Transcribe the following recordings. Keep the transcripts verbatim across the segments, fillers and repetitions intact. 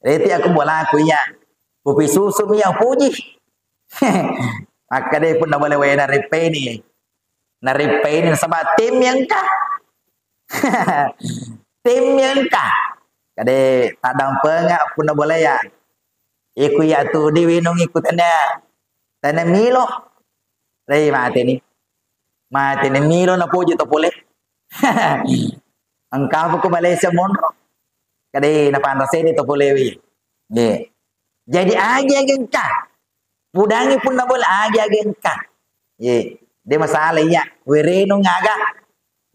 Reti aku bolaku iya. Kupisusumi iya upuji. Makkeda punna bole we narippaini. Narippaini nasaba tim iya engka. Tim iya engka. Kade taddampenga punna bole ya. Iku iya tu diwinungi ku tania, tania milo. Rei mateni. Mateni milo napoji to pole. Engka apa ku Malaysia monro. Kade napanraseni to polewi. Nggih. Jadi agi-agi engka. Pudangi punna bole agi-agi engka. Ye, de masalah iya. Werenung aga.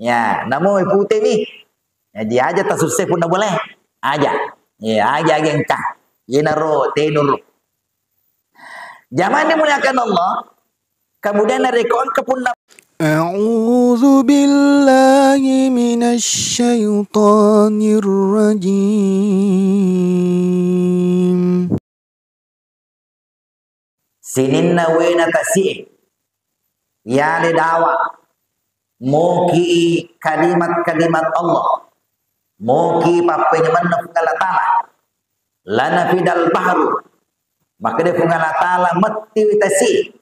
Ya, namo pute mi. Jadi aja tasusse punna bole. Aja. Ye, agi-agi engka. Yenaro tenuru. Jamaah dimuliakan Allah, kemudian narekko engka punna أعوذ بالله من الشيطان الرجيم. Sininna wena tasi'e, yale dawa, moki kalimat-kalimat Allah, moki pappenyamenna Puang Allah Ta'ala, lanafidal bahru, makkeda Puang Allah Ta'ala, mettiwi tasi'e,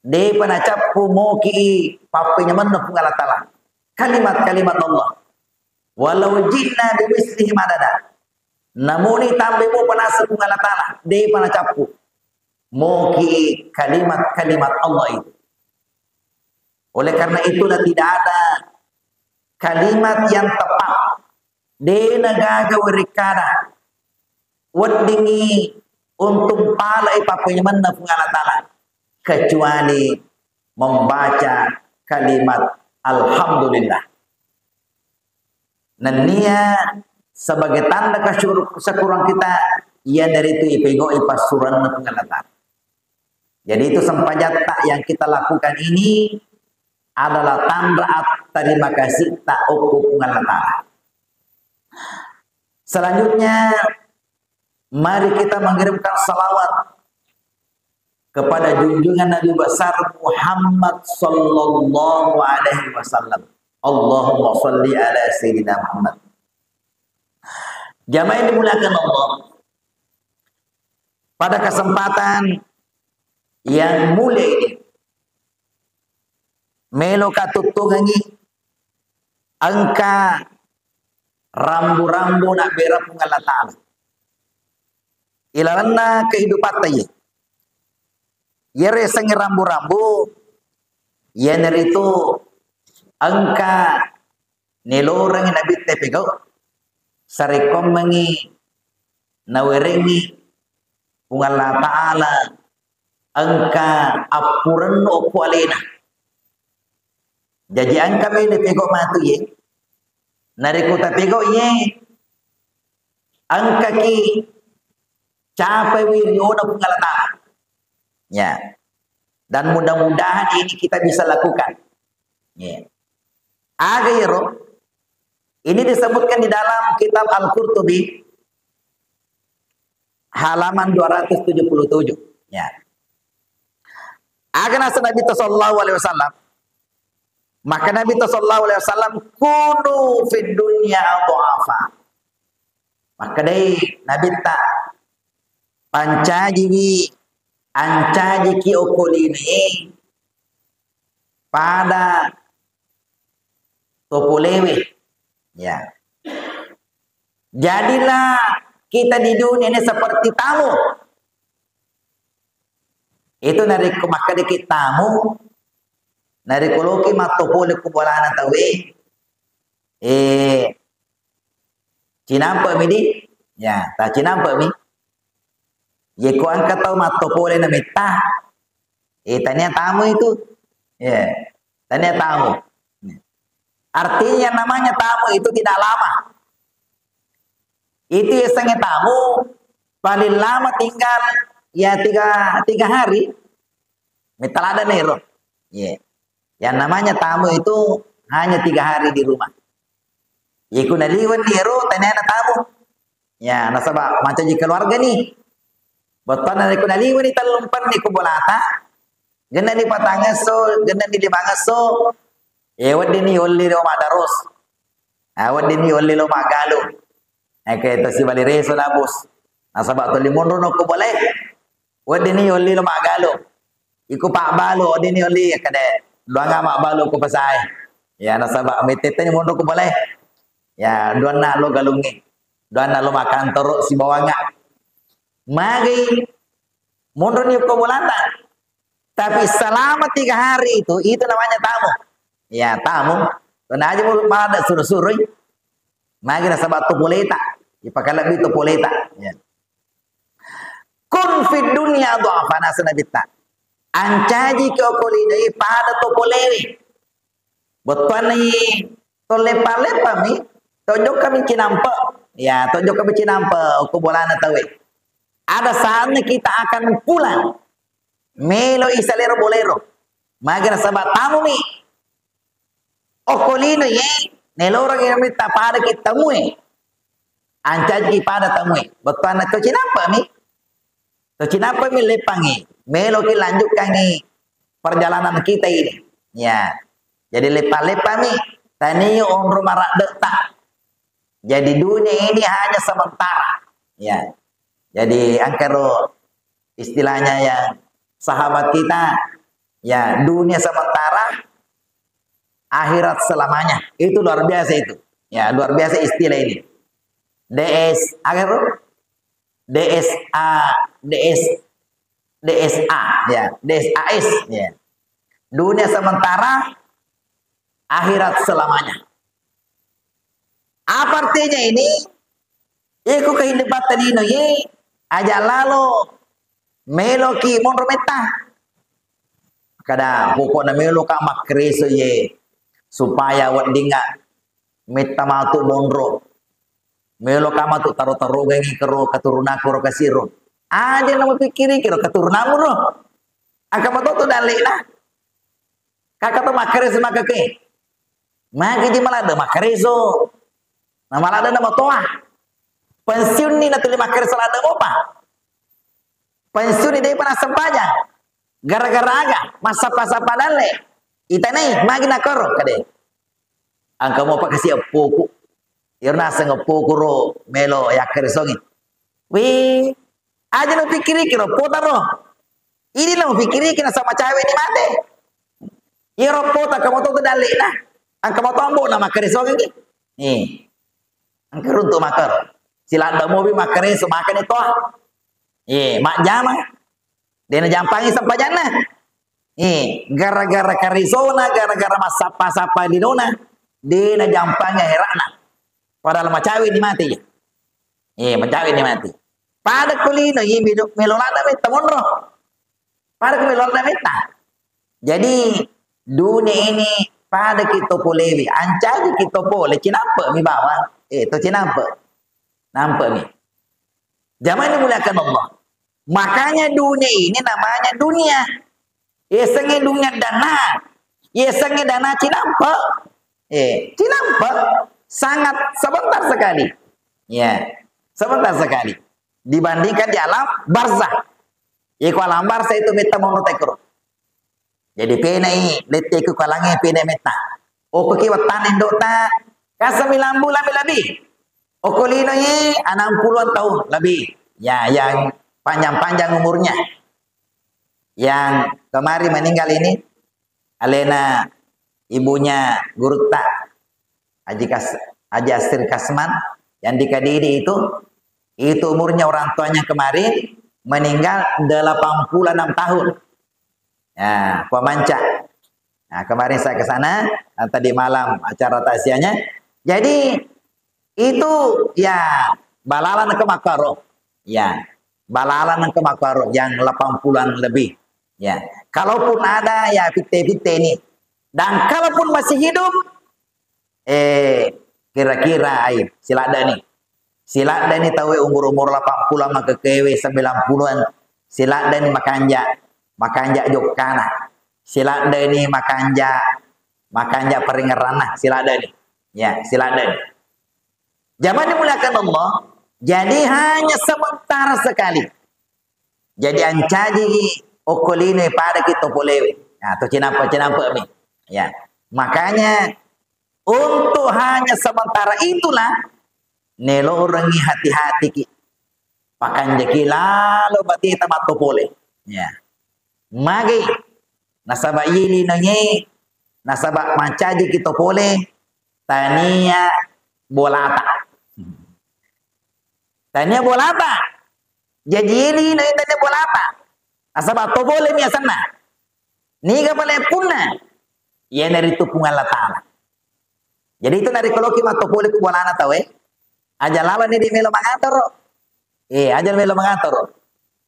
depa nacappu moki pappenyamenna Puang Allah Ta'ala, kalimat-kalimat Allah. Walau ji'na bimitslihi madada. Namuni tambe mopa naseng Puang Allah Ta'ala, depa nacappu. Moki kalimat-kalimat Allah itu. Oleh karena itulah tidak ada kalimat yang tepat. De nagaga werekkada weddingi untung palai pappenyamenna Puang Allah Ta'ala kecuali membaca kalimat alhamdulillah. Nennia sebagai tanda kesyur-, kesyukuran kita, iyanaritu ipegau'i passuroanna Puang Allah Ta'ala. Jadi itu sempajatta yang kita lakukan ini adalah tanda at-, terima kasih ta okko Puang Allah Ta'ala. Selanjutnya, mari kita mengirimkan salawat kepada junjungan Nabi besar Muhammad sallallahu alaihi wasallam. Allahumma salli ala Sayyidina Muhammad. Jamaah yang dimuliakan Allah, pada kesempatan yang mulia ini, meloka tuttungengi engka rambu-rambu nabbera Puang Allah Ta'ala ilalenna kehidupatta ye. Yere sengnge rambu-rambu, iyanaritu engka nelorengngi Nabitta pegau, sarekkoammengngi nawerengngi Puang Allah Ta'ala engka appurennu okko alena. Jaji engka melo pegau matu ye. Narekko tapegau ye, engkaki capaiwi riona Puang Allah Ta'ala. Ya. Dan mudah-mudahan ini kita bisa lakukan. Ya. Aga iyaro? Ini disebutkan di dalam kitab Al-Qurtubi, halaman dua ratus tujuh puluh tujuh. Ya. Aga naseng Nabi sallallahu alaihi wasallam, maka Nabi sallallahu alaihi wasallam, "Kunu fid dunya dhu'afa." Makkedai Nabitta, "Pancajiwi, ancajiki okko linoe pada topolewe." Ya. Jadilah kita di dunia ini seperti tamu. Itu narekko makkedaki tamu, narekko loki mattopole ku bolana tauwe, eh, cinampe'mi di, ya, ta cinampe'mi. Yeko engka tau mattopole na metta, eh, tania tamu itu. Ya, tania tamu. Artinya namanya tamu itu tidak lama. Itu yasengnge tamu paling lama tinggal ya tiga, tiga hari. Metta ladde nero. Iya. Yang namanya tamu itu hanya tiga hari di rumah. Iku naliwenni ero taniana tamu. Ya, nasaba mancaji keluarga ni. Bettuanna iku naliwenni tellumpenni ku bolata. Gennani patangesso, gennani limangesso. Ya, weddinni yolli ro madarus. Ah, weddinni yolli lo maggalung. Engka to sibali reso na bos. Nasaba tuli monro no ko bolae. Wedding ni yolli lo maggalung. Iko pabbalu, wedding ni yolli, kade, doanga mabbalu ko pasae. Ya, nasaba mettetta ni monro ko bolae. Ya, doanna lo galungnge. Doanna lo makkantoro sibawanga. Magi monro ni ko bolana. Tapi selama tiga hari itu, itu namanya tamu. Ya, tamu. Tona aja mu malah ada suruh-suruh. Magi nasaba to poleta. Ipakalebbi to poleta. Ya. Kun fid dunya du'afa, naseng Nabitta. Ancaji ki okko linoe pada to polewe. Bettuanna i to leppa-leppami, to jokkami cinampe. Ya, to jokkami cinampe okko bolana tauwe. Ada saatnya kita akan pulang. Melo i salero bolero. Magi nasaba tamumi. Okko lino ye, neloreng metta pada ki tamue. Ancaji pada tamue. Bettuanna to cinampami. To cinampami leppangi. Melo ki lanjutkangi perjalanan kita ini. Ya. Jadi leppa-leppami. Taniyo onro maradde'ta. Jadi dunia ini hanya sementara. Ya. Jadi engkaro istilahnya yang sahabat kita, ya, dunia sementara, akhirat selamanya. Itu luar biasa itu. Ya, luar biasa istilah ini. D S, apa itu? D S A, D S, D S A, ya, D S A S, ya. Dunia sementara, akhirat selamanya. Apa artinya ini? Iko kehidupan tadino ye, aja lalo meloki monro metta. Kada pokokna meloka makkereso ye, supaya weddinga metta matu monro. Meloka matu taro-tarogengi kero keturunakku ro kasiro. Aja na mapikkiriki ro keturunammu ro. Engka matoto dalle'na. Kaka to makkareso makeke. Magi ji maladde makkareso. Na maladde na matoa. Pensiunni na tuli makkareso ladde mopa. Pensiunni depa na sempajang. Gara-gara aga? Massappa-sappa dalle. Itanai, magi nakoro kade. Engka mopa kasi eppoku. Iyaro naseng eppoku ro melo yakkaresongi. Wih, aja no pikiriki ro, potaro. Ini lo pikiriki nasaba cawe ni mate. Iyaro pota engka moto tu dalle'na. Engka moto ambo na makkareso gigi. Eh. Engka runtu makaro. Siladda mobi makkareso makani toa. Eh, majjama. Dena jampangi sempajanna. Eh, gara-gara karesona, gara-gara massappa-sappa dinona, dena jampangi ahera'na. Padahal macawe ni mate. Eh, macawe ni mate. Pada kulino, eh, melo-, melolana metta monro. Pada ku melolana metta. Jadi, dunia ini pada ki to polewe, ancaji ki to pole, cinampe mi bawang. Eh, to cinampe. Nampe mi. Jamaah dimuliakan Allah. Makanya dunia ini namanya dunia. Yasengnge dunia dana. Yasengnge dana cinampe. Eh, cinampe sangat sebentar sekali. Ya, sebentar sekali. Dibandingkan di alam barzah. Iko alam barzah itu metta monro tekro. Jadi penai letteku kalange pene metta. Okko ki wettanna indo'ta, ka sembilan bulan lebih. Okko lino ye enam puluhan tahun lebih. Ya, yang panjang-panjang umurnya. Yang kemarin meninggal ini, alena ibunya gurutta, Haji Kas-, Haji Asri Kasman, yang di Kediri itu, itu umurnya orang tuanya kemarin meninggal delapan puluh enam tahun. Ya, Pamanca. Nah, kemarin saya ke sana, nah, tadi malam acara takziahnya. Jadi, itu, ya, balalang ke Makaro. Ya, balalang ke Makaro yang delapan puluhan lebih. Ya, kalaupun ada, ya, pitte-pitte ini. Dan kalaupun masih hidup, eh, kira-kira, ai, siladdani. Siladdani tauwe umur-umur delapan puluh, makekewe sembilan puluhan. Siladdani makanja, makanja jokkana. Siladdani makanja, makanja paringerranna. Siladdani. Ya, siladdani. Jamaah dimuliakan Allah, jadi hanya sementara sekali. Jadi ancaji okko linoe pada ki to polewe. Nah, to cinampe-cinampe mi. Ya. Makanya untuk hanya sementara itulah nelorengi hati-hati ki. Pakanjaki lalo bateta matto pole. Ya. Magi. Nasaba iye linoe, nasaba mancajiki to pole, tania bolata. Tania bolata. Jaji iye linoe tania bolata. Nasaba to pole mi asenna. Niga pale punna? Iyanaritu Puang Allah Ta'ala. Jadi itu narekko loki matto pole ku bolana tau e, aja laloni di melo mangatoro. Eh, aja melo mangatoro.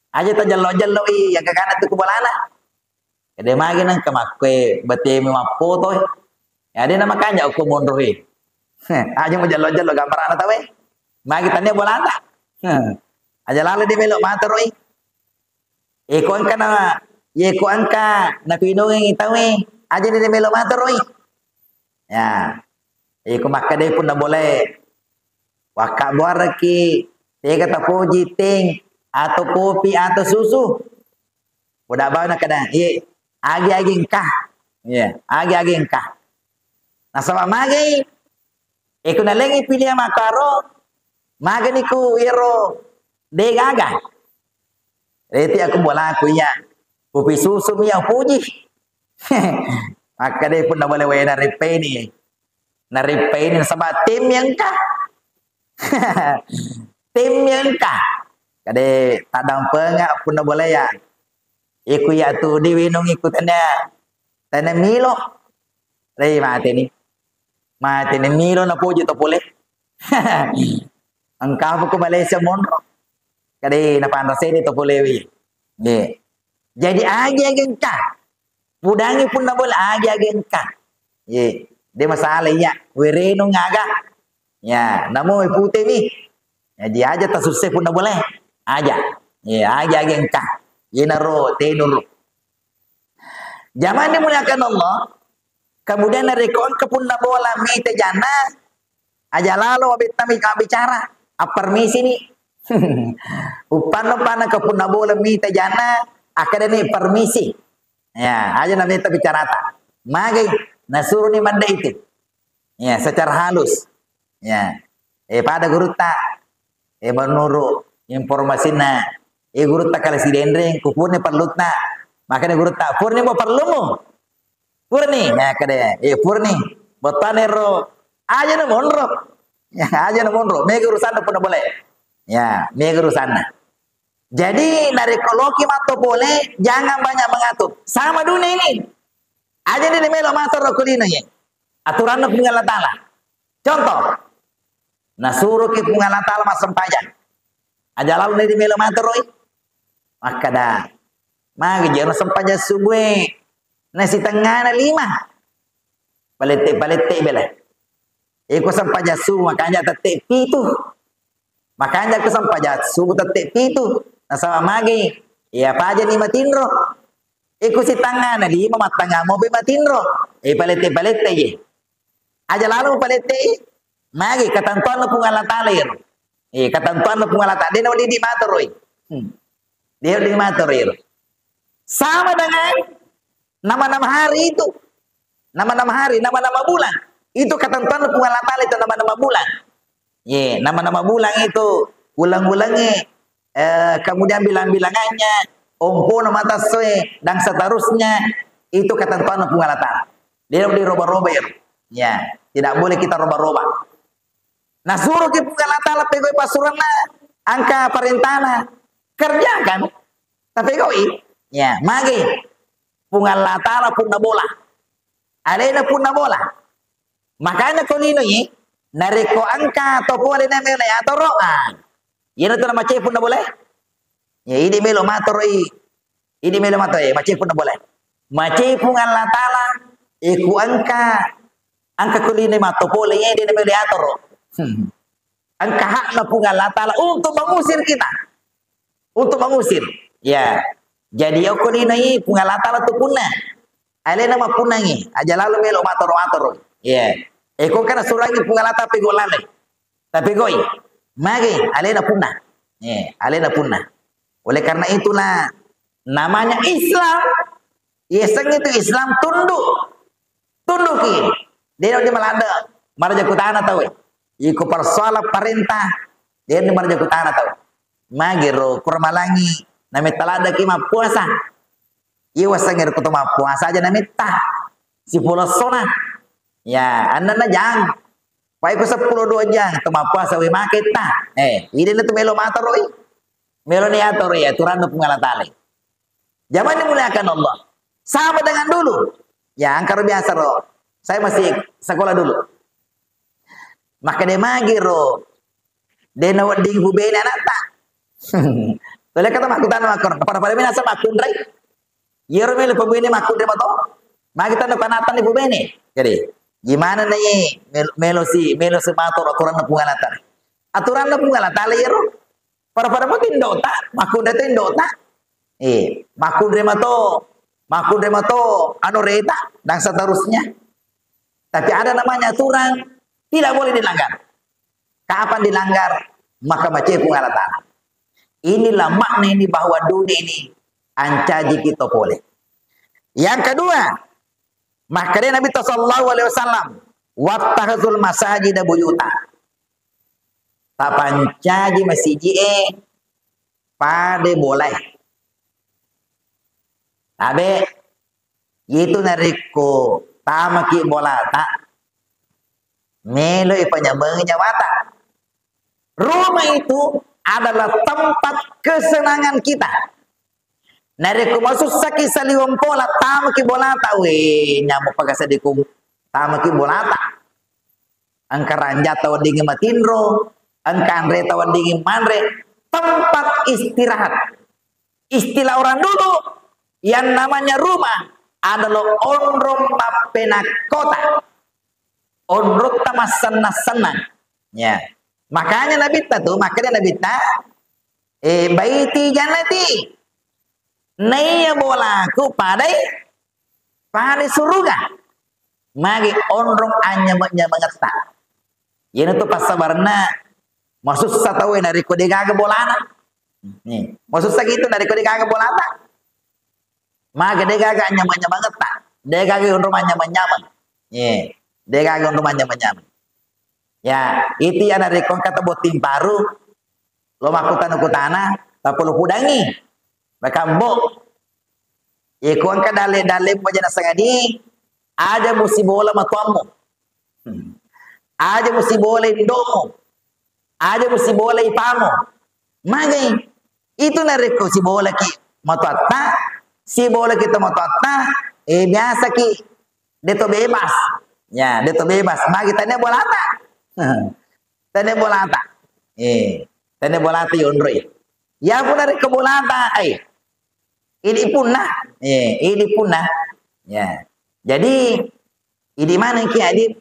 Aja tajello-jelloi yang kakana tu ku bolana. Kede magi nang kemakkue betemi mappoto e. Ya, dia nama kanja uku monro e. Aja mau jello-jello gambarana tau e. Magi tania bolana. Aja lalo di melo matoroi. Iko engka na, yeko engka nakuinungengi tauwe, aja ni melo matoroi. Ya. Iko makkadai punna bolae, wakkabbuaraki tega tapoji teng atau kopi atau susu. Udah bau nakada, ye, agi-agi engka. Ya, agi-agi engka. Nasaba magai, iko nalengi pilihan makkaro, magani ku iyaro de gaga. Reti aku bolaku iya. Kopi susu mi upoji. Makkadai punna bole wae narippaini. Narippaini nasaba tim yang ka. Tim yang ka. Kade tadampenga punna bole ya. Iku ya tu diwinungi ku tania, tania milo. Rei mateni. Mateni milo napoji to pole. Engka apa ku Malaysia monro. Kade napanraseni to polewi. Nggih. Jadi agi-agi engka. Pudangi punna bole agi-agi engka. Ye, de masalah iya. Wereno ngaga. Ya, namo pute mi. Jadi aja tasusse punna bole. Aja. Ya, agi-agi engka. Yenaro tenuru. Jamaah dimuliakan Allah, kemudian narekko engka punna bola mita janna, aja lalo mabbettami mabbicara, appermisini. Uppanna-uppanna ke punna bola mita janna, akkadani permisi. Ya, aja namita bicarata. Magai, nasuruni madde itu. Ya, secara halus. Ya. Eh, pada gurutta. Eh, menurut informasinna, eh, gurutta kala sidenreng, ku purni perlutta. Makanya gurutta, purni mo perlumu. Purni, ya, kada. Eh, purni. Botane ro. Aja na monro. Ya, aja na monro. Mega urusanna punna bole. Ya, mega urusanna. Jadi, narekko loki matto pole, jangan banyak mengatur. Sama dunia ini. Aja ni melo mator ko lino ye. Aturanna Puang Allah Ta'ala. Contoh, nasuroki Puang Allah Ta'ala massempajang. Aja lalo ni melo matoroi. Makkada, magi jero sempajang subuh e. Nasitengngana lima. Palette-palette bela. Iko sempajang subuh makanya tette pitu. Makanya ku sempajang subuh tette pitu. Nasaba magi, iya pajani matinro. Iko sitangngana lima mattangnga mopi matinro. Eh, palette-palette ye. Aja lalo palette. Magi ketentuanna Puang Allah Ta'ala iro. Eh, ketentuanna Puang Allah Ta'ala. Dena didi matoroi. Hmm. Dia didi matoroi iro. Sama dengan nama-nama hari itu. Nama-nama hari, nama-nama bulan. Itu ketentuan Puang Allah Ta'ala itu nama-nama bulan. Ye, nama-nama bulan itu, bulan-bulannya, eh, kemudian bilang-bilangannya, ompona matassoe, dan seterusnya, itu ketentuan Puang Allah Ta'ala. Dia boleh roba-roba ya. Ya, tidak boleh kita roba-roba. Nasuroki Puang Allah Ta'ala pegoi pasuranna, angka parentana, kerjakan. Tapi goi, ya, magi. Puang Allah Ta'ala punna bola. Alena punna bola. Makanya ko lino ye, narekko engka to pole na melo atoro, ah. Iyana tu na macai punna bola. Ya, ini melo matoroi. Ini melo mato, eh, macai punna bola. Macai Puang Allah Ta'ala, eh, ku engka, engka ko lino matto pole, eh, dia melo atoro. Hmm. Engka hakna Puang Allah Ta'ala untuk mengusir kita. Untuk mengusir. Ya. Jadi, okko lino i Puang Allah Ta'ala tu punna. Alena mappunnangi. Aja lalo melo matoro-matoro. Ya. Eko kana surangi Puang Allah Ta'ala pegoi laleng. Tapi goi. Magi, alena punna. Ya, alena punna. Oleh karena itulah, namanya Islam, iya sengngi tu Islam tunduk. Tunduki. Dia dia malanda. Maraja kutana tau. Iko persoalan parentah. Dia ni maraja kutana tau. Magiro kurang malangi, nametta laddaki mappuasa. Iya wasengngero ko to mappuasa aja nametta. Sipulessona. Ya, annanna jang. Pai ko seppulo dua jang to mappuasa we maketta. Eh, idena tu melo matoroi. Melo ni atoroi ya, aturanna Puang Allah Taala. Jamaah dimuliakan Allah. Sama dengan dulu. Ya, engka ro biasa ro. Saya masih sekolah dulu. Maka de magiro. De nawedding pubene anatta. Tole kata makkutana makkoro. Pada-pada mina sama makkunrai. Yero melo pubene makkunrai mato. Magi tanda panatan di pubene. Jadi, gimana nih mel-, melo si, melo si mator aturanna Puang Allah Taala. Aturanna Puang Allah Taala yero. Pada-pada mo tindota, makkunrai tindota. Eh, makkunrai mato, makkunrai mato, anu reta, dan seterusnya. Tapi ada namanya aturan, tidak boleh dilanggar. Kapan dilanggar, maka macai Puang Allah Taala. Inilah makna ini bahwa dunia ini ancaji kita boleh. Yang kedua, makanya Nabi sallallahu alaihi wasallam, "Wattakhazul masajida buyuta." Tapancaji masiji'e pade bolae. Tabe, itu narekko tamaki bolata, meloi panyamengi nyawata. Rumah itu adalah tempat kesenangan kita. Narekko masussaki saliweng pola, tamaki bolata, we, nyamuk pagasadikung, tamaki bolata. Engka ranja taweddingi matinro, engka anre taweddingi manre, tempat istirahat. Istilah orang dulu, yang namanya rumah adalah onrong mappenakkota. Onrotta massennang-sennang. Ya. Makanya Nabitta tu, makanya Nabitta, eh, "Baiti jannati." Naiya bolaku padai, padai suruga. Magi onrong anyameng-nyamengetta. Iyanatu passabarenna masussa tauwe narekko degaga bolana. Nih, masussa gitu narekko degaga bolata. Maga degaga anyameng-nyamengetta. Degaga onrong anyameng-nyameng. Ye, degaga onrong anyameng-nyameng. Ya, itu ya narekko engka to botting paru, lo makkutana-kutana, tappa lo pudangi. Makambo. Ye, ko engka dalle-dalle mo jana sangadi, aja musibola matuammu. Hmm. Aja musibola indomu. Aja musibola ipamu. Magai. Itu narekko sibolaki matuatta, sibolaki to matuatta, eh, biasaki deto bebas. Ya, deto bebas. Magi tania bolata. Tania bolata. Eh, tania bolata yonroi. Ya pun narekko bolata, ai. Idi punna. Eh, idi punna. Ya. Jadi, idi maneng ki, Adit?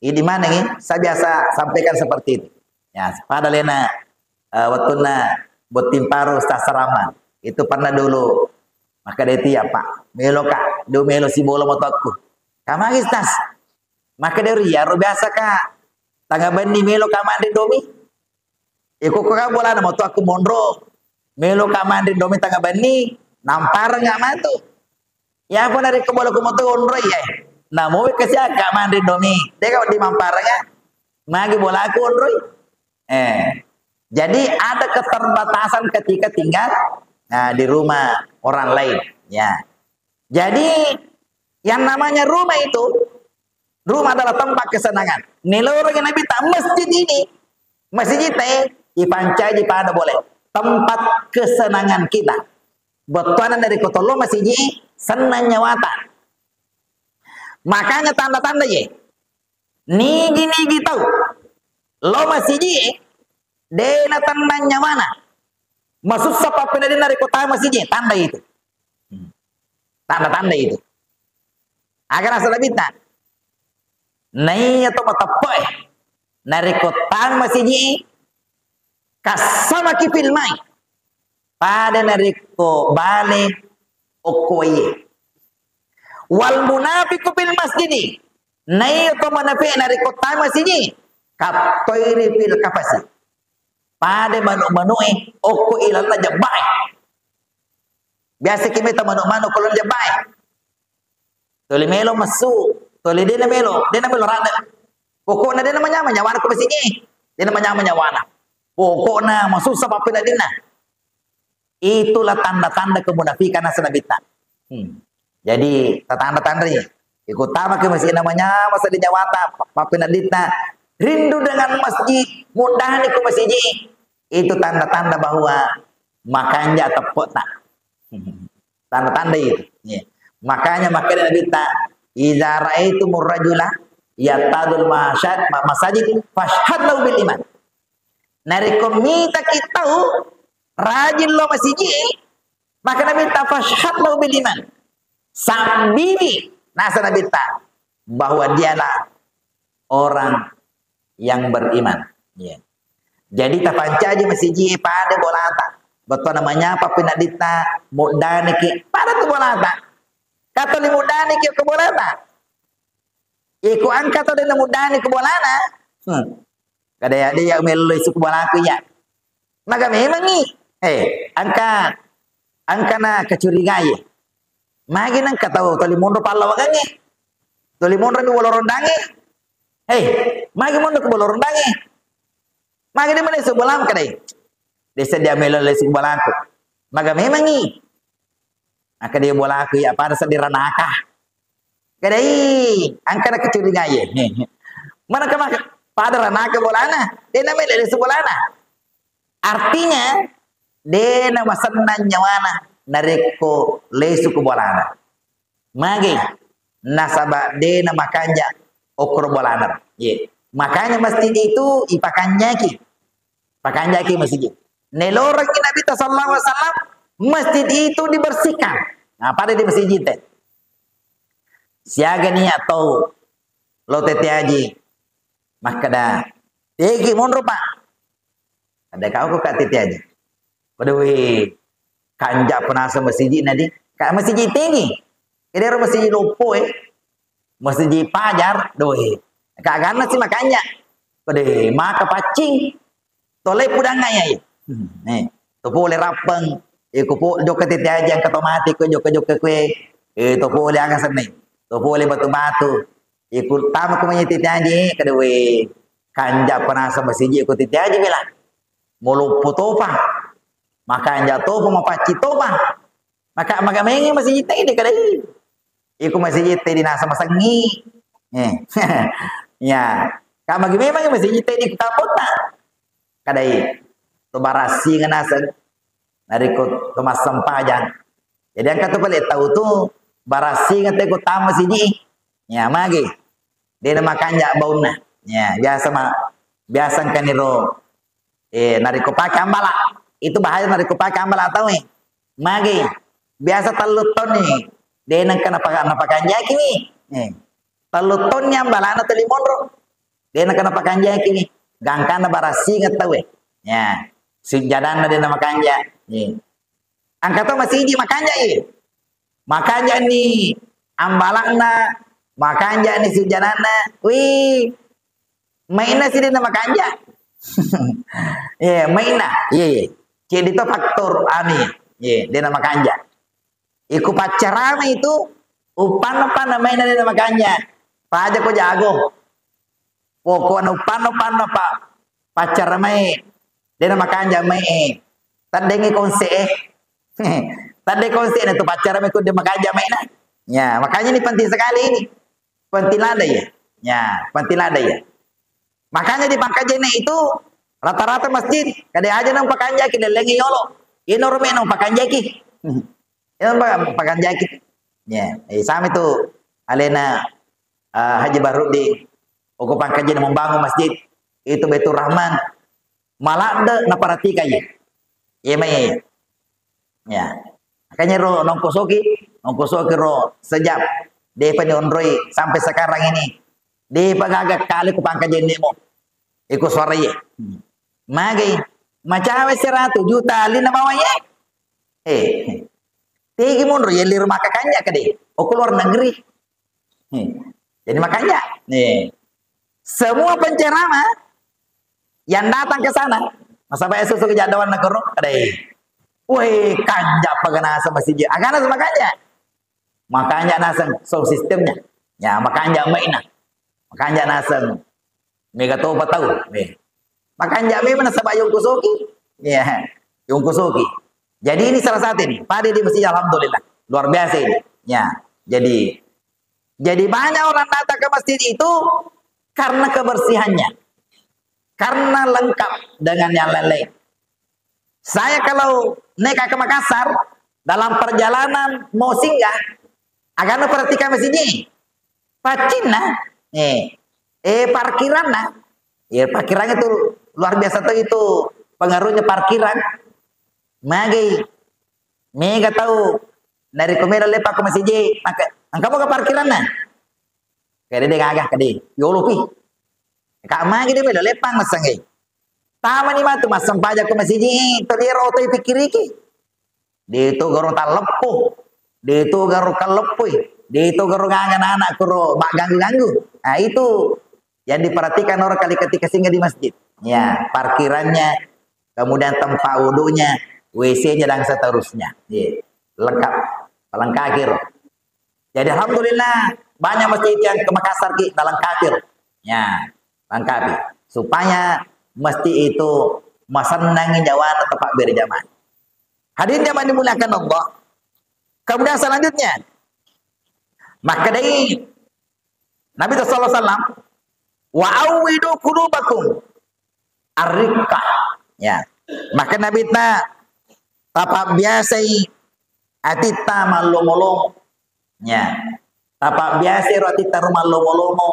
Idi maneng, eh? Saya biasa sampaikan seperti itu. Ya, pada lena, eh, wettunna botting paru Ustaz Saraman. Itu pernah dulu. Maka dia itu ya, Pak, melo ka, do melo sibola matuakku. Kamagi, Ustaz? Maka dia ria, ro biasa ka, tanga benni melo ka manre domi. Iko ko ka bolana matuakku monro. Melo ka manre domi tanga benni, nampareng nggak matu. Ya apa narekko bolaku matu onroi, eh. Namoe kasiaka manre domi. Deka wedding mampareng, ah. Magi bolaku onroi. Eh. Jadi ada keterbatasan ketika tinggal, nah, di rumah orang lain. Ya. Jadi yang namanya rumah itu, rumah adalah tempat kesenangan. Nilorengi Nabitta masjid ini, masjid teh ipancaji pada boleh. Tempat kesenangan kita. Bettuanna narekko tollo masiji, sennang nyawata. Makanya tanda-tanda ye. Nigi-nigi tau lo masiji, de natennang nyawana. Masussa pappeneddinna rekko tau masiji, tanda itu. Tanda-tanda itu. Aga naseng Nabitta? Naiya to mateppe'e, narekko tang masiji, kassamaki fil mai. Pada narekko bale okko waiye. Wal munafiqu fil masjidi. Naiya to munafiq narekko tang masiji, kattoiri fil kafasi. Pada manu-, manu'e okko ilaleng jebbae. Biasa ki meta manu-, manu ko lalenna jebbae. Tuli melo messu, tuli dena melo, dena melo rada. Pokokna dena manyameng nyawana ko masiji. Dena manyameng nyawana. Pokokna masussa pappeneddinna. Itulah tanda-tanda kemunafikan, naseng Nabitta. Hmm. Jadi, tatanda-tandai. Iko tama ke masjid namanya, masa di nyawata, pa-, papinadditta. Rindu dengan masjid, muddani ko masjid. Itu tanda-tanda bahwa makanja teppe'na. Tanda-tanda itu. Ya. Makanya, makanya Nabitta, "Idza ra'aitumur rajula ya'tadul masyad-, ma-, masajid, fashhad lahu bil iman." Narekko mitaki tau rajin lao masiji, maka Nabitta, "Fashhad lahu bil iman." Sambiwi, naseng Nabitta, bahwa dialah orang yang beriman. Iya. Jadi, tapancaji masiji pada bolata. Bettuanna manyapa pinadditta, muddaniki pada tu bolata. Katoli muddaniki ke bolata. Iko engka tau de' namuddani ku bolana. Hmm. Kada ya, de' ya mello isu ku bolaku ya. Maga memangngi. Eh, engka, engka na kecurigai. Magi nengka tau toli monro pallawangangnge. Toli monro mi bolo rondangnge. Hei, magi monro ku bolo rondangnge. Magi de' malesu bolam kadai. De' sedia mello lesu ku bolaku. Maga memangngi. Maka dia bolaku ya pada seddi ranaka. Kadai, engka na kecurigai. Mana ke maka pada ranaka bolana, de' na mele lesu bolana. Artinya, de' na masennang nyawana narekko lesu ku bolana. Magi, nasaba de' na makanja okoro bolana. Ye. Makanya masjid itu ipakanjaki. Pakanjaki masjid. Nelorengngi Nabitta sallallahu alaihi wasallam, masjid itu dibersihkan. Nah, pada di masjid teh. Siaga nia tau lo tette aji. Makkeda, "Tegi monro, Pak." Ada kau ko ka tette aji. Pada we kanja penasa masjid nadi. Ka masjid tegi. Kedero masjid loppo eh. Masjid Pajar, doe. Ka ganna si makanja. Pada maka paccing. Tole pudang ayai. Hmm, eh. To pole rappeng. Eh, ko po jokka tette aji engka to mati ko jokka-jokka kue. Eh, to pole aga senni. To pole batu-batu. Eh, ku tama ko manyete tette aji, kada we kanja penasa masiji ko tette aji bela. Moloppo topa. Makanja topa, mapacci topa. Maka, maka mengi masiji tede kada i. Iko masiji tede nasa masengi. Eh. Ya. Ka magi memang masiji tede ku tapota. Kadai, to barassinga naseng, narekko to massempajang. Jadi engka to pale tau tu barassinga te ko tama siji. Ya, magi. De' na makanja baunna. Ya, biasa ma-, biasa engkani ro, eh, narekko pake ambala. Itu bahaya narekko pake ambala tau, eh. Magi. Biasa tellu tonni. De' na engka napa-, napakanjaki ni. Eh. Tellu tonni ambalana tuli monro. De' na engka napakanjaki ni. Gangkanna barassinga tau, eh. Ya. Sujjadanna de' na makanja. Eh. Engka to masiji makanja i. Makanja ni ambalakna, makanja ni sujjananna. Wih, maina si de' na makanja. Iya, maina. Iya, iya. Jadi to faktor ani. Iya, de' na makanja. Iku paccarama itu, upanna-panna maina de' na makanja. Paja ko jago. Pokokna upanna-panna pa-, paccara mai, de' na makanja mai, eh. Taddengi konse, eh. Tadde konse na tu paccara mai ku de' makanja mai na. Ya, makanya ini penting sekali ini. Penting lada ya. Ya, penting lada ya. Makanya di Pangkajene itu rata-rata masjid, kada aja nang pakanjaki lellengi yolo. Ino rume nang pakanjaki. Ino pa-, pakanjaki. Ya, eh, sama itu alena, eh, Haji Bahrudin. Oko Pangkajene membangun masjid itu Baitur Rahman. Maladde naparatikai. Iya mai. Ya. Makanya ro nongkosoki, nongkosoki ro sejam. Depa ni onroi sampai sekarang ini. Depa gaga kali ku Pangkajene mo. Iko suara ye. Magai. Macawe seratus juta lina bawang ye. Eh. Tegi monro ye liru makakanya kade. Oko luar negeri. Nih. Jadi makanya, nih, semua penceramah yang datang ke sana, masa bayar susu ke jadwal negara, ada, woi, kanja paganasa masih, agana makanya, makanya naseng sound systemnya, ya, makanya maina, makanya naseng mega topa tau, eh. Makanja memang nasaba yongkosoki, ya, yongkosoki. Jadi ini salah satu ini, pada di masjid, alhamdulillah, luar biasa ini. Ya, jadi jadi banyak orang datang ke masjid itu karena kebersihannya, karena lengkap dengan yang lain-lain. Saya kalau naik ke Makassar, dalam perjalanan mau singgah, akan perhatikan masjidnya. Pacinna, eh, eh parkiranna, ya parkirannya itu luar biasa tuh itu pengaruhnya parkiran. Magi mega tahu dari komero lepak ke masjid, maka engka mau ke parkiranna. Kede de gaga kede, yolo pi. Kak magi de melo lepak masangi. Tamani matu massempajang ko masiji, to diro oto ipikiriki. Deto garo talleppo, deto garo kalleppoi, deto garo ganga anak kuro magganggu-ganggu. Nah, itu yang diperhatikan orang kali ketika singgah di masjid. Ya, parkirannya, kemudian tempat wudhunya, W C-nya dan seterusnya. Ya, lengkap, pelengkap kiro. Jadi alhamdulillah banyak masjid yang ke Makassar ki dalam kafir. Ya, lengkapi. Supaya masjid itu masennangi nyawana tempat berjamaah. Hadirin jamaah dimuliakan Allah. Kemudian selanjutnya, maka dari Nabi sallallahu alaihi wasallam, "Wa awwidu qulubakum arriqqah." Ya. Maka Nabi ta tapa biasai atitta mallomo-lomo. Ya. Tapa biasai ro atitta ro mallomo-lomo,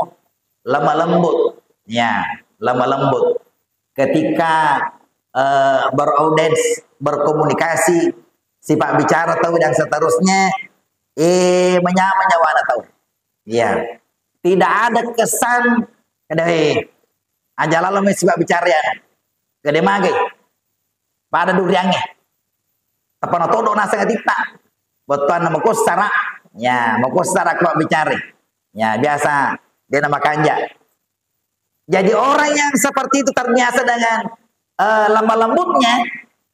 lemah lembut. Ya, lemah lembut. Ketika eh, beraudiens, berkomunikasi, sifat bicara tahu dan seterusnya, eh menyamai nyawana tahu. Iya. Tidak ada kesan, kada eh, aja lalo me sifat bicara ya. Kada magai. Pada duriannya. Tapana todo naseng atitta. Bettuanna makossara. Ya, makossara ko bicara. Ya, biasa dia nama kanja. Jadi orang yang seperti itu terbiasa dengan eh, lemah lembutnya,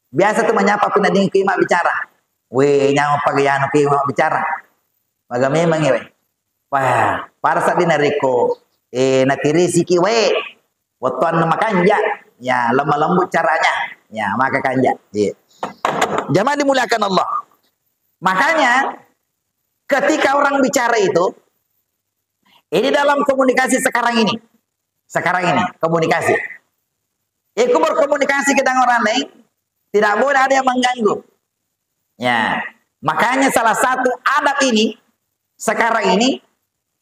biasa tuh menyapa pina dingin kima bicara. Weh, nyawa pagayano kima bicara. Maga memang ya, weh. Wah, pada saat dina reko, eh, natirisi ki, weh. Wettuanna makanja, ya lemah lembut caranya, ya maka kanja. Iya. Jamaah dimuliakan Allah. Makanya ketika orang bicara itu, ini dalam komunikasi sekarang ini, sekarang ini komunikasi. Ikut berkomunikasi dengan orang lain, tidak boleh ada yang mengganggu. Ya, makanya salah satu adab ini sekarang ini,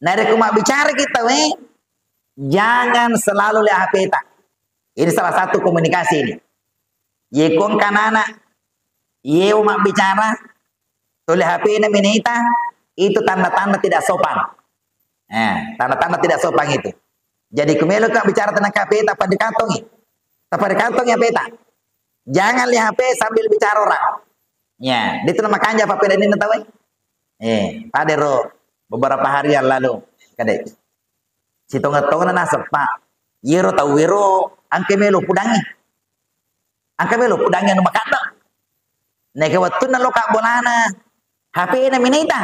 narekko mabbicara kita, weh, jangan selalu lihat H P ta. Ini salah satu komunikasi ini. Ye kong kanana, ye mabbicara, tuli H P na minita, itu tanda-tanda tidak sopan. Eh, tanda-tanda tidak sopan itu. Jadi kumelo ka bicara tentang H P, tapa dikantongi. Tapa dikantongi H P ta. Jangan lihat H P sambil bicara orang. Ya, itu nama kanja apa peda ini tahu? Eh, pada ro beberapa hari yang lalu, kade. Sitonga-tonga naseppa. Yero tau wero angke melo pudangi. Angka melo pudangi anu makadda. Neke wettunna loka bolana, H P na minita.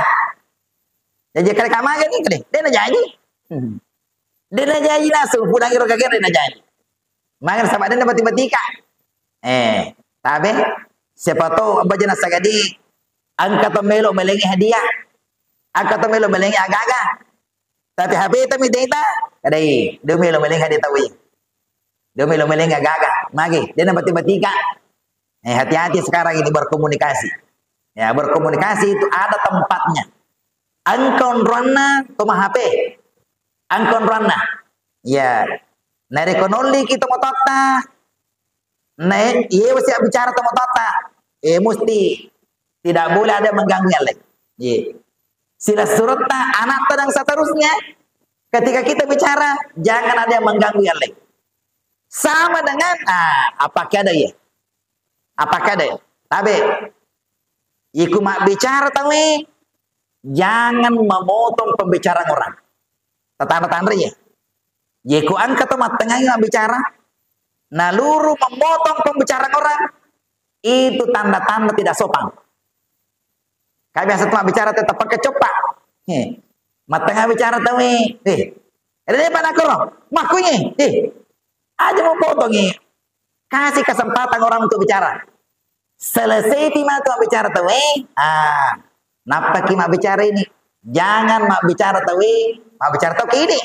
Jaji kare kamaga ni kade, dena jaji. Hmm. Dena jaji nasu pudangi ro kagere dena jaji. Maga saba dena bati-batika. Eh, tabe, siapa tahu abajana sagadi angka to melo melengi hadiah. Angka to melo melengi agaga. Tapi H P ta mi deta, kadai, demi lo melenga de tawi. Demi lo melenga gaga, magi, dena bati-batika. Eh, hati-hati sekarang ini berkomunikasi. Ya, berkomunikasi itu ada tempatnya. Engka onronna to ma H P. Engka onronna. Ya. Narekko nolli ki to mototta, Nah, iya wasi bicara to matoatta, eh, musti tidak boleh ada yang mengganggu yang lain. Iya. Sila surutta, anakta dan seterusnya, ketika kita bicara, jangan ada yang mengganggu yang lain. Sama dengan, ah, apakah ada ya? Apakah ada ya? Tabe, iku mabbicara tawe, jangan memotong pembicaraan orang. Tatanda-tanda ya. Jeko engka to mattengngangi mabbicara, naluru memotong pembicaraan orang, itu tanda-tanda tidak sopan. Kayak biasa tu mabbicara tetap pakai copa. He. Mattengnga bicara tawe. Eh. Ada dia pada koro. Makunyi. Eh. Aja mau potongi. Kasih kesempatan orang untuk bicara. Selesaipi matu mabbicara tauwe, ah, nappaki mabbicara ini. Jangan mabbicara tauwe, mabbicara tauwe ini.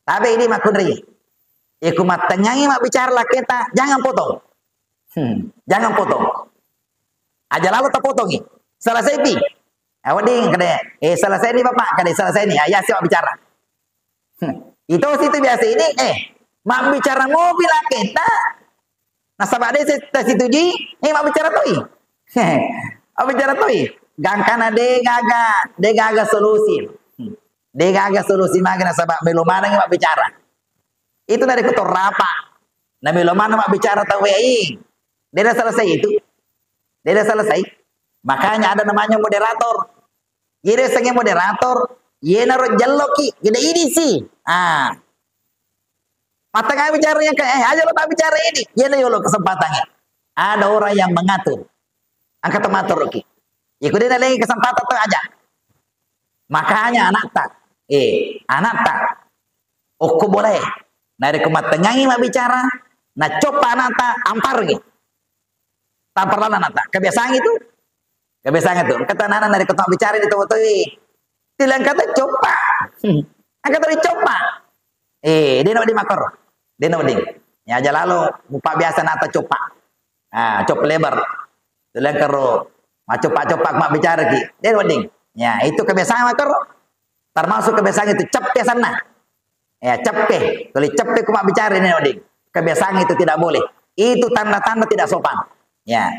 Tabe ini makkunrai. Iku mattengngangi mabbicara laketa, jangan potong. Hmm, jangan potong. Aja lalo tapotongi. Selesaipi. Eh, wedding, kade, eh, selesai nih, Bapak. Kade, selesai nih. Ayo, siap bicara. Hmm. Itu situ biasa ini, eh, mabbicara mobil laketa, nasaba de se-, tasitujui, eh, mabbicara toi. Mabbicara toi. Gangkana de gaga, de gaga solusi. Hmm. De gaga solusi magi nasaba melo manengi mabbicara. Itu dari ketua rapa. Na melo maneng mabbicara tau ai. Dena selesai itu. Dena selesai. Makanya ada namanya moderator. Jadi sengaja moderator, yenaro jelloki, gede ini sih. Ah. Matengah bicaranya kayak, eh, aja lo tak bicara ini. Yena yolo kesempatannya. Ada orang yang mengatur. Angkat matur ki. Iku dena lagi kesempatan tuh aja. Makanya anakta, eh, anakta, okko boleh. Narekko mattengngangi mabbicara, nacoppa anakta, amparngi. Tamparlana anakta. Kebiasaan itu. Kebiasaan itu. Kata anak-anak narekko tau bicara di tau-tau, tilang kata coppa. Angkat tadi coppa. Eh, dia nak di makor. Dia nak di. Ya, aja lalo, mupa biasa nata coppa. Ah, coppa lebar. Tilang karo, macoppa-coppa mabbicara ki. Dia nak di. Ya, itu kebiasaan makor. Termasuk kebiasaan itu, ceppe sana. Ya, ceppe. Tuli ceppe ku mabbicara ini, Oding. Kebiasaan itu tidak boleh. Itu tanda-tanda tidak sopan. Ya.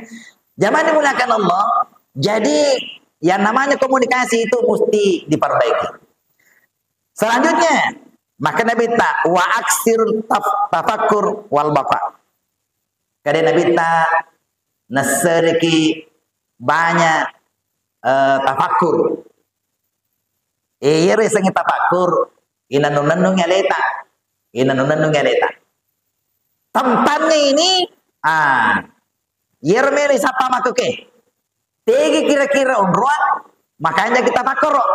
Jamaah dimuliakan Allah, jadi yang namanya komunikasi itu mesti diperbaiki. Selanjutnya, maka Nabi ta, "Wa aksir taf-, tafakkur wal baqa." Kade Nabi ta, "Nasseriki banyak, eh, tafakkur." Eh, iyaro yasengnge tafakkur, inennung-nennungi aleta. Inennung-nennungi aleta. Tempatnya ini, ah, iyaro melo isappa makkuke. Tegi kira-kira onroang, makanja kita tapakkoro.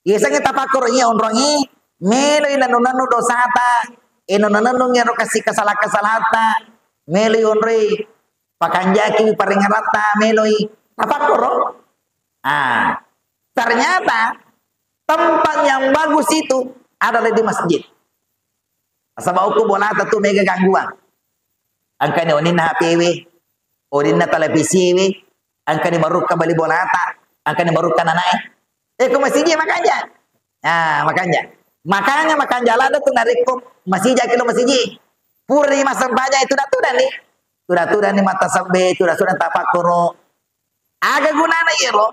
Yasengnge tapakkoro iya onroangi, melo inennung-nennung dosata, inennung-nennung iyaro kasi kesala-kesalata, melo onroi pakanjaki paringaratta, meloi tapakkoro. Ah, ternyata tempat yang bagus itu adalah di masjid. Nasaba okko bolata tu mega gangguan. Engkani oninna H P we, oninna televisi we, engkani marukka bali bolata, engkani marukka nanae. Eh, ko masiji makanja. Nah, makanja. Makanya makanja ladde tu narekko masiji, akilo masiji. Pura massempajang itu tudang-tudang ni. Tudang-tudang ni mata sebbe, tudang-tudang tapakkoro. Aga gunana iyaro?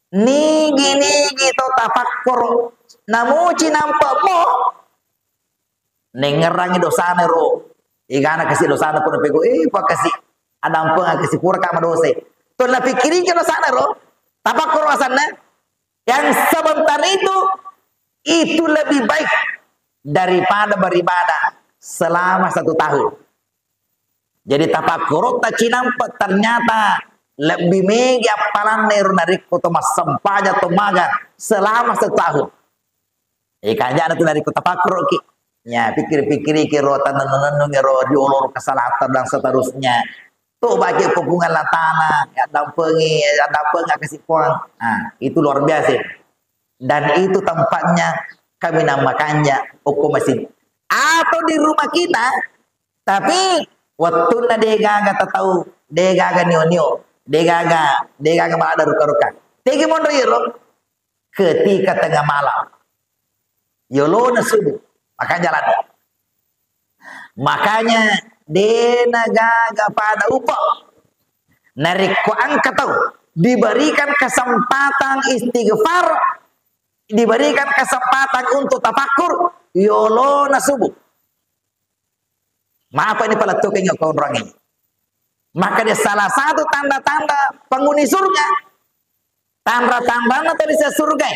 Nigi-nigi to tapakkoro. Namuci nampa mo. Nengngerangi dosana ro. Igana kasi dosana pun pego, eh, pa kasi. Adampeng kasi pura ka madosai. To napikiringi dosana ro. Tapakkoro asanna. Yang sebentar itu, itu lebih baik daripada beribadah selama satu tahun. Jadi tapakkorotta cinampe ternyata lebih mega appalanna ero narekko to massempajang to maga selama satu tahun. Eh, kanjana tu narekko tapakkoroki. Ya, pikir-pikiriki ro, tanennung-nennungi ro, riolo ro kesalahan dan seterusnya. Tobaki ko Puang Allah Ta'ala, ya dampengi, ya dampeng kasi Puang. Nah, itu luar biasa. Dan itu tempatnya kami namakannya okko masjid. Atau di rumah kita, tapi wettunna degaga tatau, degaga nio-nio, degaga, degaga malada ruka-ruka. Tegi monro iro? Ketika tengah malam. Yolona subuh, maka jalan. Makanya dena gaga pada upa. Narekko engka tau diberikan kesempatan istighfar, diberikan kesempatan untuk tafakkur, yolona subuh. Mapa ini palettukeng okko onroangnge. Maka dia salah satu tanda-tanda penghuni surga. Tanda-tandana tuli surga.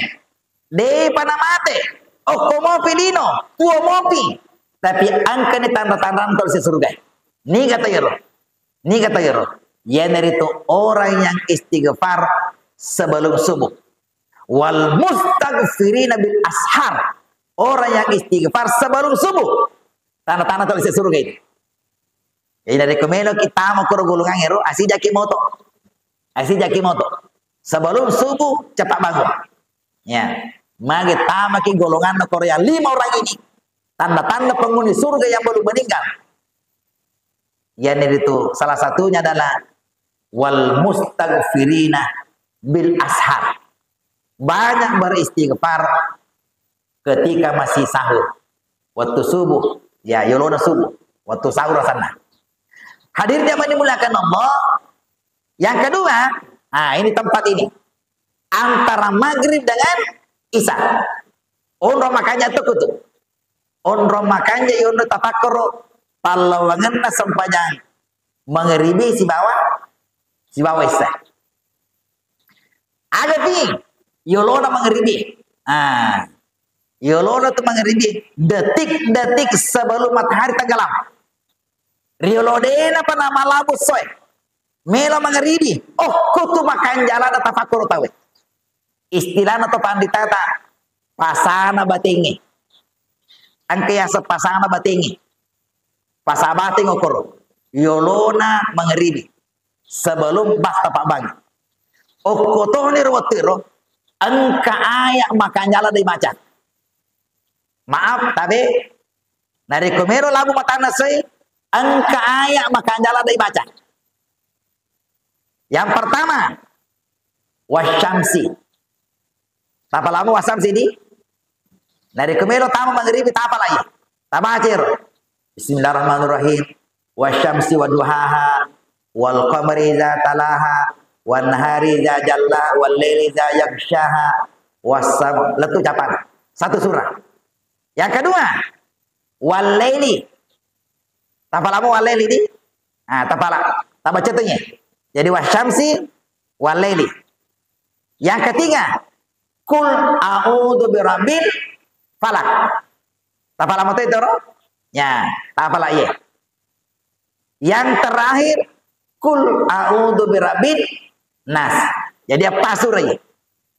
Depa namate. Okko mopi lino, tuo mopi. Tapi engkani tanda-tandana tuli surga. Niga tau iyaro? Niga tau iyaro? Iyanaritu orang yang istighfar sebelum subuh. Wal mustaghfirina bil ashar. Orang yang istighfar sebelum subuh. Tanda-tanda tuli surga itu. Jadi, narekko meloki tama koro golongang ero, asijaki moto. Asijaki moto. Sebelum subuh, cepat bangun. Ya. Magi tamaki golonganna koro yang lima orang ini. Tanda-tanda penghuni surga yang belum meninggal. Iyanaritu salah satunya adalah wal mustaghfirina bil ashar. Banyak beristighfar ketika masih sahur. Waktu subuh, ya, yolona subuh. Waktu sahur sana. Hadir jamaah dimuliakan Allah. Yang kedua, nah, ini tempat ini. Antara maghrib dengan isya. Onro makanja tu kutu. Onro makanja, onro tafakkoro pallawangenna sempajang mangeribi sibawa, sibawa isya. Aga pi yolona mangeribi. Ah, yolona tu mangeribi, detik-detik sebelum matahari tenggelam. Riolo dena pa namalabu soe. Melo mangeribi. Oh, kutu makanjala da tafakkoro tawe. Istilahna to panditata, pasana batengnge. Engka yaseng pasana batengnge. Pasa bateng okoro. Yolona mangeribi. Sebelum basta pabbangi. Okko toni ro wettu ero, engka ayat makanjala dibaca. Maaf, tabe. Narekko mero labu matanna soi, engka ayat makanjala dibaca. Yang pertama, wasyamsi. Tapalamo wasyamsi di? Narekko melo tama mangeribi, tapalai. Tabacero. Bismillahirrahmanirrahim. Wasyamsi waduhaha, wal qamari idza talaha, wan nahari idza jalla, wal laili idza yaghsyaha, was sam-, lettu capang. Satu surah. Yang kedua, wal laili. Tapalamo wal laili di? Ah, tapala. Tabaca tu ya. Jadi wasyamsi wal laili. Yang ketiga, kul a'udzu birabbil falak. Tapalamo tu itu, ro? Ya, tapala iya. Yang terakhir, kul a'udzu birabbin nas. Jadi apa surah iya?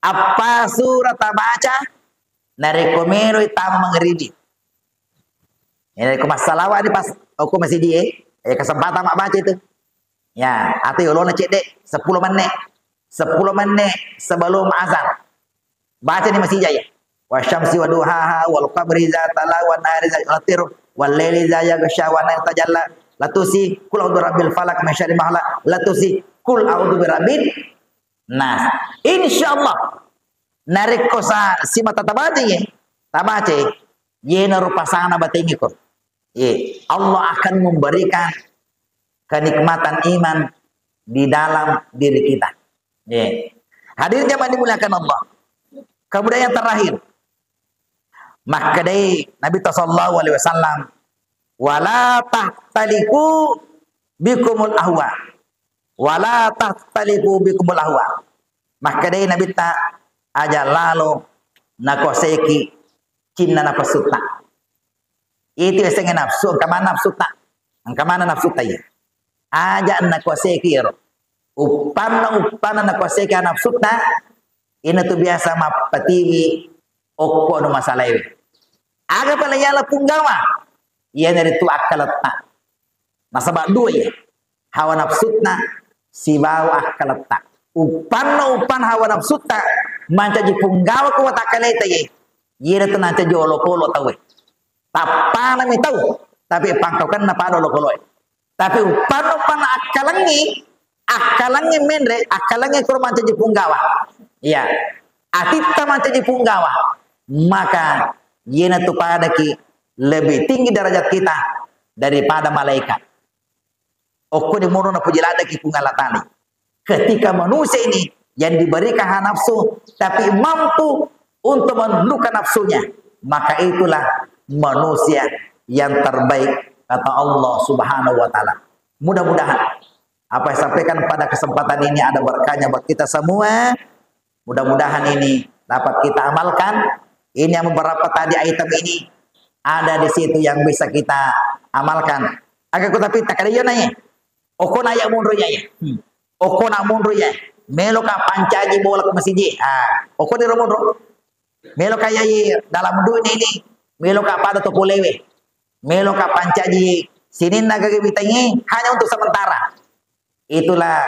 Apa surah tabaca? Narekko meroi tama mangeribi. Narekko massalawa ni pas okko masiji e, eh, kesempatan mabbaca itu. Ya, atau yolona cedde, sepuluh menit. Sepuluh menit sebelum azan. Baca ni masija iya. Wasyamsi waduhaha, wal qamari idza tala, wan nahari idza, lettu ero, wal laili idza yaghsya, wan nahari tajalla, lettusi, kul a'udzu birabbil falak, min syarri ma khalaq, lettusi, kul a'udzu birabbin nas. Insyaallah, narekko sa-, simata tabaca iya, tabaca, yenaro pasana batengnge ko. Iya, Allah akan memberikan kenikmatan iman di dalam diri kita. Iya. Hadirin jamaah dimuliakan Allah. Kemudian yang terakhir, makkedai Nabi sallallahu alaihi wasallam, "Wala tahtaliku bikumul ahwa." "Wala tahtaliku bikumul ahwa." Makkedai Nabitta, "Aja lalo nakuasaiki cinna napessutta." Itu yasengnge nafsu, engka maneng nafsutta. Engka maneng nafsutta iya. Aja nakuasaiki ero. Uppanna, uppanna nakuasaiki nafsutta, inatu biasa mappatiwi okko anu masalaewe. Aga pale yala punggawa? Iyanaritu akkaletta. Nasaba dua iya. Hawa nafsutta sibawa akkaletta. Uppanna, uppanna hawa nafsutta mancaji punggawa ku watakkaleta iye. Iyana tu nancaji olokolo tauwe. Tappanami tau, tapi pangkaukenna pada olokoloe. Tapi uppanna, uppanna akkalengngi, akkalengngi menre, akkalengngi kuro mancaji punggawa. Iya. Atitta mancaji punggawa. Maka iyana tu padaki lebih tinggi derajat kita daripada malaikat. Okkoni monro napuji laddeki Puang Allah Ta'ala. Ketika manusia ini yang diberikan hawa nafsu, tapi mampu untuk menundukkan nafsunya, maka itulah manusia yang terbaik, kata Allah Subhanahu wa Ta'ala. Mudah-mudahan apa yang sampaikan pada kesempatan ini ada berkahnya buat kita semua. Mudah-mudahan ini dapat kita amalkan. Ini yang beberapa tadi item ini ada di situ yang bisa kita amalkan. Aga ku tapi tak ada iya nanya. Okko na iya monro iya. Hmm. Okko na monro iya. Meloka pancaji bola ke masiji. Ah, okko di monro. Meloka iya dalam dunia ini. Meloka pada to polewe. Meloka pancaji Sininna gaga witae hanya untuk sementara. Itulah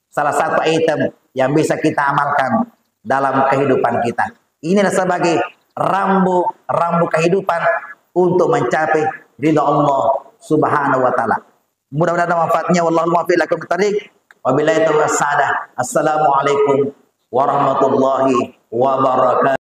salah satu item yang bisa kita amalkan dalam kehidupan kita. Inilah sebagai rambu-rambu kehidupan untuk mencapai ridha Allah Subhanahu wa Ta'ala. Mudah-mudahan ada manfaatnya. Wallahul muwaffiq ila aqwamit thariq. Wabillahi taufiq wassadah. Assalamualaikum warahmatullahi wabarakatuh.